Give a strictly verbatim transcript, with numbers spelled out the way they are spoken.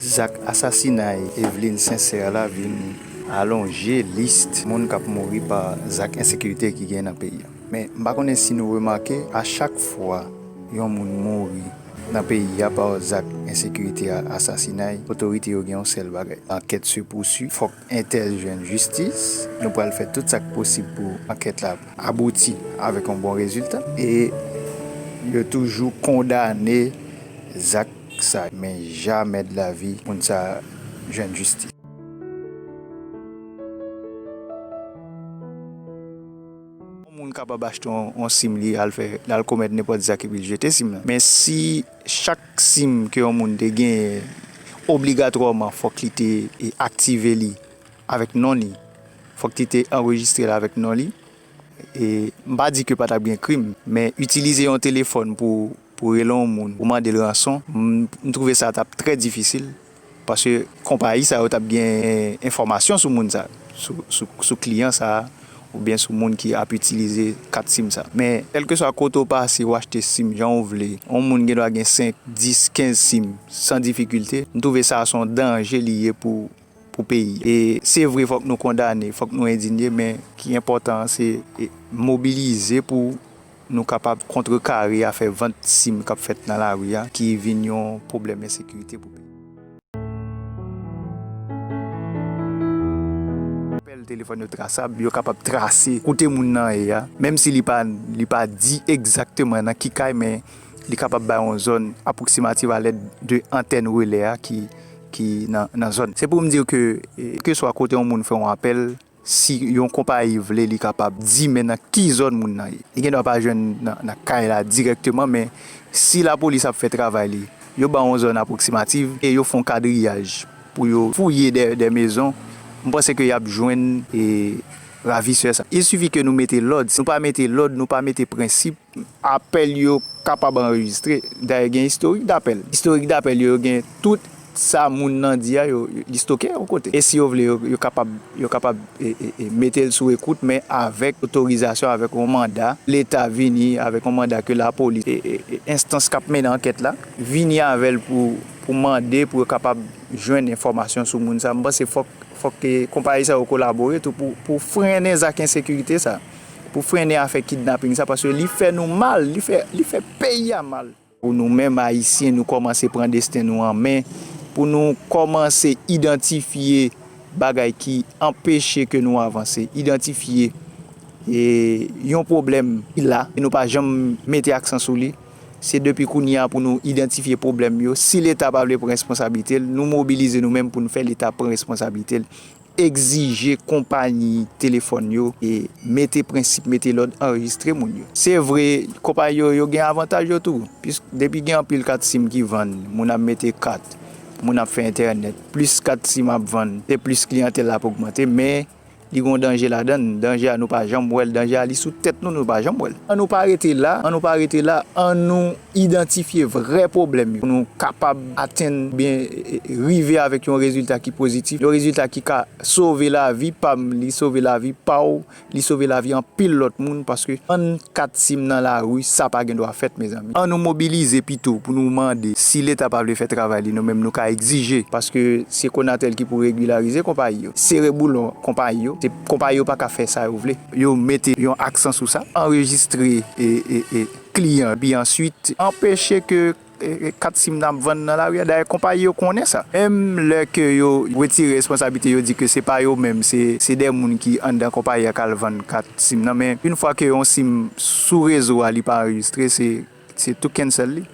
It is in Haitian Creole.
Zak asasinay Eveline Sincère la vin alonje lis moun k ap mouri pa zak ensekirite ki gen nan peyi a. Men, m pa konnen si nou remake, a chak fwa yon moun mouri nan peyi a pa zak ensekirite a, asasinay, otorite yo gen yon sèl bagay: ankèt se pousui, fòk entèl jwenn jistis. Nou pral fè tout sa k posib pou ankèt la abouti avèk yon bon rezilta. E yo toujou kondane zak sa, men jamè de la vi moun sa jwenn jistis. Yon moun kapab achte yon, yon sim, li al fè, li al komèt nenpòt zak epi l jete sim nan. Men si chak sim ke yon moun te genyen, obligatwèman fòk li te, e, aktive li avèk non li, fòk li te anrejistre l avèk non li. E m pa di ke pa t ap gen krim, men itilize yon telefòn pou, pou rele yon moun, pou mande l ranson, m, m twouve sa t ap trè difisil, paske konpayi sa yo t ap gen enfòmasyon sou moun sa, sou, sou, sou kliyan sa, oubyen sou moun ki ap itilize kat sim sa. Men, kèlkeswa kote w pase, w achte sim jan w vle, yon moun gendwa gen senk, dis, kenz sim san difikilte, m twouve sa se yon danje li ye pou, pou peyi. E se vre, fòk nou kondane, fòk nou endinye, men ki enpòtan an, se, e, mobilize pou nou kapab kontrekare afè vant sim k ap fèt nan lari a, ki vin yon pwoblèm ensekirite pou peyi. Apèl telefòn yo trasab, yo kapab trase kote moun nan ye a, menm si li pa, li pa di egzakteman nan ki kay, men li kapab bay yon zòn apwoksimativ alèd de antèn relè a ki, ki nan, nan zòn. Se pou m di ke, e, keswa kote yon moun fè yon apèl, si yon konpayi vle, li kapab di men nan ki zòn moun nan ye. Li gendwa pa jwenn nan, nan kay la dirèkteman, men si lapolis ap fè travay li, yo ba yon zòn apwoksimativ e yo fè yon kadriyaj pou yo fouye dè, dè mezon. M panse ke y ap jwenn, e, ravisè sa. Il sifi ke nou mete lòd. Si nou pa mete lòd, nou pa mete prensip, apèl yo kapab anrejistre. Dayè, gen istorik dapèl. Istorik dapèl yo, yo gen tout sa moun nan di a, yo, yo, li stoke yon kote. E si yo vle, yo, yo kapab, yo kapab, e, e, e, mete l sou ekout, men avèk otorizasyon, avèk yon manda, Leta vini avèk yon manda ke lapolis, e, e, e, enstans k ap mennen ankèt la, vini avè l pou, pou mande, pou yo kapab jwenn enfòmasyon sou moun sa. M panse fòk, fòk, e, konpayi sa yo kolabore tou pou, pou frennen zak ensekirite sa, pou frennen afè kidnaping sa, paske li fè nou mal, li fè, li fè peyi a mal. Pou nou menm Ayisyen, nou kòmanse pran desten nou an men, pou nou kòmanse idantifye bagay ki anpeche ke nou avanse, idantifye, e, yon pwoblèm ki la, e nou pa janm mete aksan sou li. Se depi kounye a pou nou idantifye pwoblèm yo. Si Leta pa vle pran responsablite l, nou mobilize nou menm pou n fè Leta pran responsablite l. Egzije konpayi telefòn yo e mete prensip, mete lòd, anrejistre moun yo. Se vre, konpayi yo, yo gen avantaj yo tou. Pis, depi gen anpil kat sim ki vann, moun ap mete kat, moun ap fè entènèt, plis kat sim ap vann, se plis kliyantèl la ap ogmante, men li gen yon danje ladan l. Danje a, nou pa janm wè l. Danje a, li sou tèt nou, nou pa janm wè l. An nou pa rete la, an nou pa rete la, an nou idantifye vrè pwoblèm yo, pou nou kapab atenn, byen, e, e, rive avèk yon rezilta ki pozitif, yon rezilta ki ka sove lavi pa m, li sove lavi pa w, li sove lavi anpil lòt moun, paske vann kat sim nan lari, sa pa gen dwa fèt, mezanmi. An nou mobilize pito pou nou mande, si Leta pa vle fè travay li, nou menm nou ka egzije, paske se Conatel ki pou regilarize konpayi yo, sere boulon konpayi yo, se konpayi yo pa ka fè sa yo vle. Yo mete yon aksan sou sa, anrejistre, e, e, e, kliyan, epi answit anpeche ke, e, e, kat sim n ap vann nan lari a. Dayè, konpayi yo konnen sa. Menm lè ke yo retire responsablite, yo di ke se pa yo menm, se, se de moun ki anndan konpayi a k al vann kat sim nan. Men, yon fwa ke yon sim sou rezo a, li pa anrejistre, se, se tou cancel li.